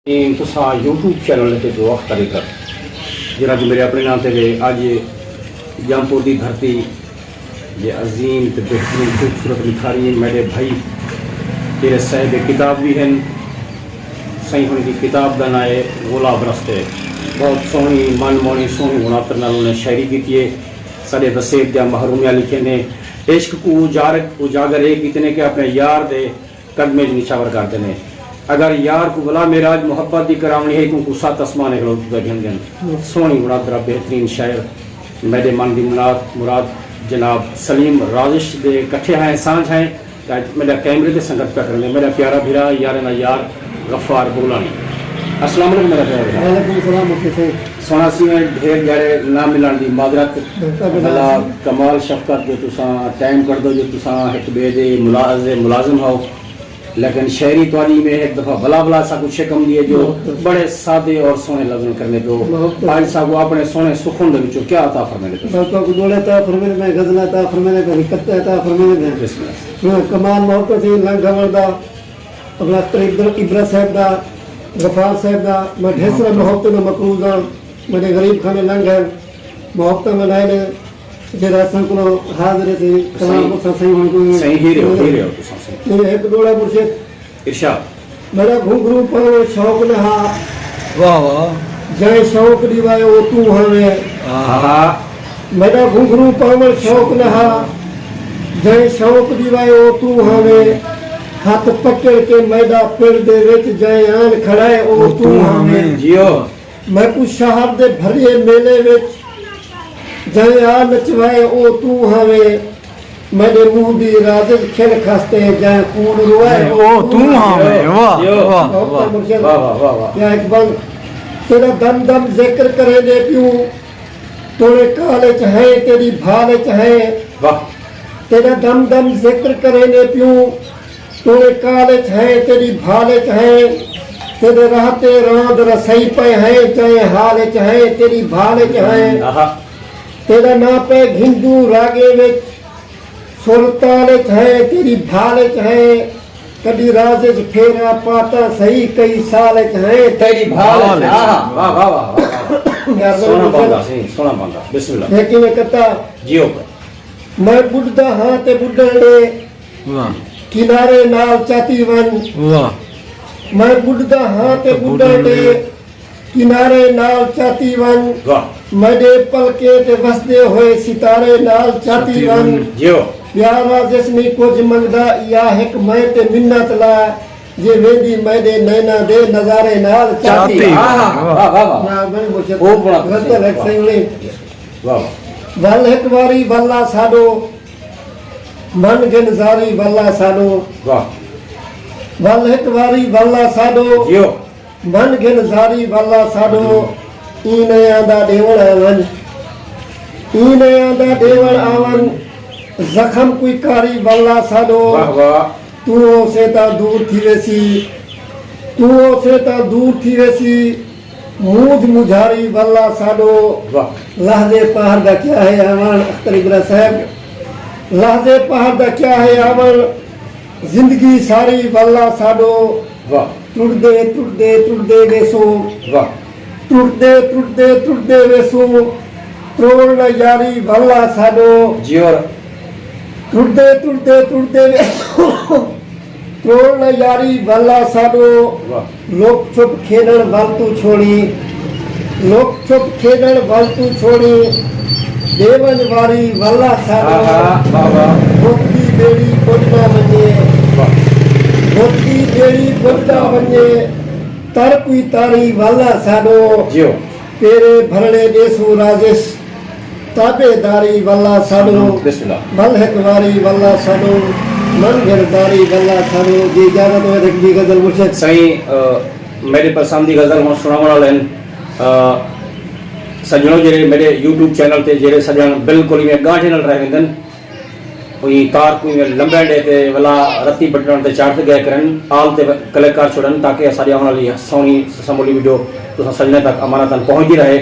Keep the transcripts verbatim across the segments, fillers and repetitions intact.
ایں تساں یوٹیوب چینل تے جو اختر عبرت، جنہاں جو میرے اپنے نام تے وے، اڄ جامپور دی دھرتی دے عظیم تے بہترین خوبصورت لکھاری ہیں میرے بھائی، جیڑھے صاحب کتاب بھی ہیں۔ سائیں ہن دی کتاب دا ناں ہے غلام رستے۔ بہت سوہنی من موہنی سوہنی عناصر نال انہیں شاعری کیتی ہے۔ ساݙے وسیب دیاں محرومیاں لکھیندے، عشق کوں اجاگر اجاگر اے کیتے نے کہ اپݨے یار دے قدمیں اچ نچھاور کر ݙیندے۔ اگر یار کوں ولا معراج محبت دی کراوݨی ہے، کوں کوں ست اسمان ہلو تے گھن ڳن۔ سوہݨی مراد دا بہترین شاعر، میݙے من دی مراد، مراد جناب سلیم رازش دے کٹھے ہیں، سانجھ ہیں۔ تے اڄ میݙا کیمرے تے سنگت پیا کرݨ، میݙا پیارا بھرا، یاریں دا یار غفار بغلانی۔ السلام علیکم میݙا پیارا بھرا۔ وعلیکم السلام مفتی صاحب۔ سوہݨا سیویں، ڈھیر ڄاڑے نہ ملݨ دی معذرت۔ بہتر بھلا۔ بھلا کمال شفقت جو تساں ٹائم کڈھدو، جو تساں ہک ٻئے دے ملاحظے ملازم ہو، لیکن شاعری تہاݙی میں ہک دفعہ بھلا بھلا ساکوں شکم ݙیے جو بہتر۔ بڑے سادے اور سوہݨے لفظاں کرݨے پیو۔ بہتر۔ اڄ ساکوں اپݨے سوہݨے سخن دے وچوں کیا عطا فرمیندے پیو؟ بس تہاکوں ݙوہڑے عطا فرمیندے پئے، غزلاں عطا فرمیندے پئے، قطعے عطا فرمیندے پئے۔ بسم اللہ۔ میں کمال محبت سی لنگھ آوݨ دا، اپݨا اختر عبر-، عبرت صاحب دا، غفار صاحب دا، میں ڈھیر سارا محبت دا مقروض ہاں۔ میݙے غریب خانے لنگھ ہیں، محبتاں ونڈائے نے، جیڑھا اساں کولوں حاضر ہے سئیں، کلام سائیں، اساں سئیں ہݨ کوئی سائیں، ہی رہو، ہی رہو تساں سائیں۔ میں ہک ݙوہڑا مرشد۔ ارشاد۔ میݙا گھنگھرو پاوݨ شوق نہ ہا۔ واہ واہ۔ جئیں شوق ݙیوائے او توں ہاویں۔ آہا۔ میݙا گھنگھرو پاوݨ شوق نہ ہا۔ جئیں شوق ݙیوائے او توں ہاویں۔ ہتھ پکڑ کے میݙا پڑ دے وچ جئیں آن کھڑائے او او توں توں ہاویں۔ ہاویں۔ جیو۔ میکوں شہر دے بھریے میلے وچ جئیں آ نچوائے او توں ہاویں۔ میݙے منہ دی رازش کھل کھستے جئیں خون روائے او او توں توں ہاویں۔ ہاویں۔ واہ، جیو۔ واہ، محبت واہ۔ مرشد۔ واہ، واہ، واہ، واہ۔ یا اقبال، تیݙا دم دم ذکر کریندے پیوں، توڑے کال اچ ہیں، تیݙی بھال اچ ہیں۔ واہ۔ تیݙا دم دم ذکر کریندے پیوں، توڑے کال اچ ہیں، تیݙی بھال اچ ہیں۔ تیݙے راہ تے راند رسائی پئے ہیں، جئیں حال اچ ہیں، تیݙی بھال اچ ہیں۔ آہا۔ تیݙا ناں پئے گھندوں راڳے وچ، سر تال اچ ہیں، تیݙی بھال اچ ہیں۔ کݙی راز اچ پھیرا پا تاں سہی، کئی سال اچ ہیں، تیݙی بھال اچ۔ بھال اچ۔ آہا، واہ، واہ، واہ، واہ، واہ۔ یار، سوہݨا بندہ، سئیں، سوہݨا بندہ۔ بسم اللہ۔ لیکن اے کتا جیو۔ میں ٻݙدا ہاں تے ٻݙݨ ݙے۔ واہ۔ کنارے نال چاتی ونڄ۔ واہ۔ میں ٻݙدا ہاں تے ٻݙݨ ݙے۔ کنارے نال چاتی ونڄ۔ واہ۔ میݙے پلکیں تے وسدے ہوئے ستارے نال چاتی چاتی ونڄ۔ ونڄ۔ جیو۔ ٻیا راز اچ نئیں کجھ منگدا، ایا ہک میں تے منت لا، جے ویندی میݙے نیناں دے نظارے نال چاتی۔ چاتی۔ آہا، واہ، واہ، واہ۔ واہ، بڑی مشکل۔ خوب بڑا غزل ہک سئیں۔ واہ، واہ۔ ول ہک واری ولا ساݙو، من گھن زاری ولا ساݙو۔ واہ۔ ول ہک واری ولا ساݙو۔ جیو۔ من گھن زاری ولا ساݙو۔ ایں نئیں آندا ݙیوݨ آ ونڄ۔ ایں نئیں آندا ݙیوݨ آ ونڄ۔ زخم کوئی کاری ولا ساݙو۔ واہ، واہ۔ توں اوسیں تاں دور تھی ویسی۔ توں اوسیں تاں دور تھی ویسی۔ مونجھ مجھاری ولا ساݙو۔ واہ۔ لحظے پہر دا کیا ہے آوݨ، اختر عبرت صاحب۔ لحظے پہر دا کیا ہے آوݨ، زندگی ساری ولا ساݙو۔ واہ۔ ٹردے، ٹردے، ٹردے ویسوں۔ واہ۔ ٹردے، ٹردے، ٹردے ویسوں۔ تروڑ نہ یاری ولا ساݙو۔ جیو۔ ٹردے، ٹردے، ٹردے ویسوں۔ توڑ نہ یاری ولا ساݙو۔ واہ۔ لک چھپ کھیݙݨ ول توں چھوڑی۔ لک چھپ کھیݙݨ ول توں چھوڑی۔ ݙے ونڄ واری ولا ساݙو۔ آہا، واہ، واہ۔ بت دی ٻیڑی ٻݙ نہ ونڄے۔ واہ۔ بت دی ٻیڑی ٻݙ نہ ونڄے۔ تر کوئی تاری ولا ساݙو۔ جیو۔ تیݙے بھرڑے ݙیسوں رازش۔ تابعداری ولا ساݙو۔ بسم اللہ۔ ول ہک واری ولا ساݙو، من گھن زاری ولا ساݙو۔ جی اجازت ہووے تاں ہک ٻئی غزل مرشد۔ سائیں، آ، میݙے پسند دی غزل ہݨ سݨاوݨ والے ہن۔ آ، سڄݨو، جیڑھے میݙے یوٹیوب چینل تے جیڑھے سڄݨ بالکل ایویں ڳانڈھے نال رہ ویندن، ایں تار کوں ایویں لمبے ݙے تے ولا رتی بٹن تے چاڑھ تے ڳئے کرن، آل تے کلک کر چھوڑن تاکہ اساݙی آوݨ والی سوہݨی سمولی ویڈیو تساں سڄݨیں تک امانتاً پہنچدی رہے۔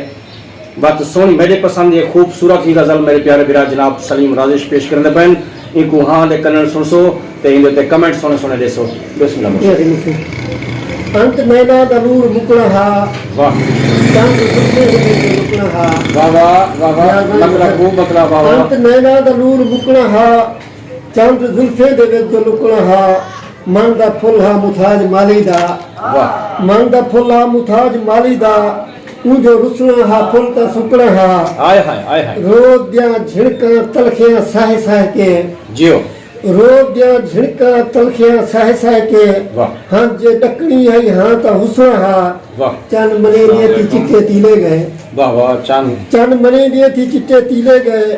وت سوہݨی میݙے پسند اے خوبصورت ہی غزل میݙے پیارے بھرا جناب سلیم رازش پیش کریندے پئن۔ اینکوں ہاں دے کناں نال سݨسو تے ایندے اتے کمنٹ سوہݨے سوہݨے ݙیسو۔ بسم اللہ مرشد۔ انت نینا دا نور مکنا ہا۔ واہ۔ چند زلفیں دے وچ لکنا ہا۔ واہ واہ، واہ واہ۔ مطلب، خوب مطلب، واہ واہ۔ انت نینا دا نور مکنا ہا۔ چند زلفیں دے وچ جو لکنا ہا۔ من دا پھل ہا متھاج مالی دا۔ واہ۔ من دا پھل ہا متھاج مالی دا۔ اوں جو رسنا ہا پھل تاں سکنا ہا۔ ہائے ہائے، ہائے ہائے۔ روز دیاں جھڑکاں تلخیاں سہہ سہہ کے۔ جیو۔ روز دیاں جھڑکاں تلخیاں سہہ سہہ کے۔ واہ۔ ہنج جے ݙکݨی ہئی ہاں تاں حسنا ہا۔ واہ۔ چن منے دیے تھی چٹے تیلے ڳئے۔ واہ واہ، چن۔ چن منے دیے تھی چٹے تیلے ڳئے۔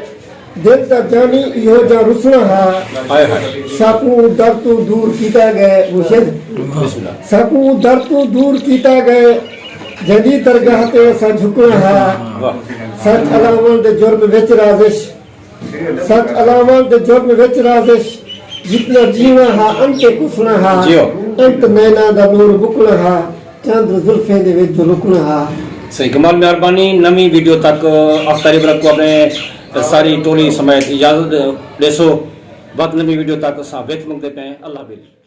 دل دا جانی ایہو جا رسنا ہا۔ ہائے ہائے۔ ساکوں در توں دور کیتا ڳئے، مرشد۔ بسم اللہ۔ ساکوں در توں دور کیتا ڳئے، جیندی درگاہ تے اساں جھکنا ہا۔ واہ۔ سچ الاوݨ دے جرم وچ رازش، سچ الاوݨ دے جرم وچ رازش، جتنا جیوݨا ہا انت کسنا ہا۔ جیو۔ انت نینا دا نور مکنا ہا، چند زلفیں دے وچ جو لکنا ہا۔ صحیح، کمال، مہربانی۔ نویں ویڈیو تک آفتاری برک کو اپنے ساری ٹولی سمیت اجازت ݙیسو۔ وت نویں ویڈیو تک اساں وچ منگدے پئے ہیں۔ اللہ حافظ۔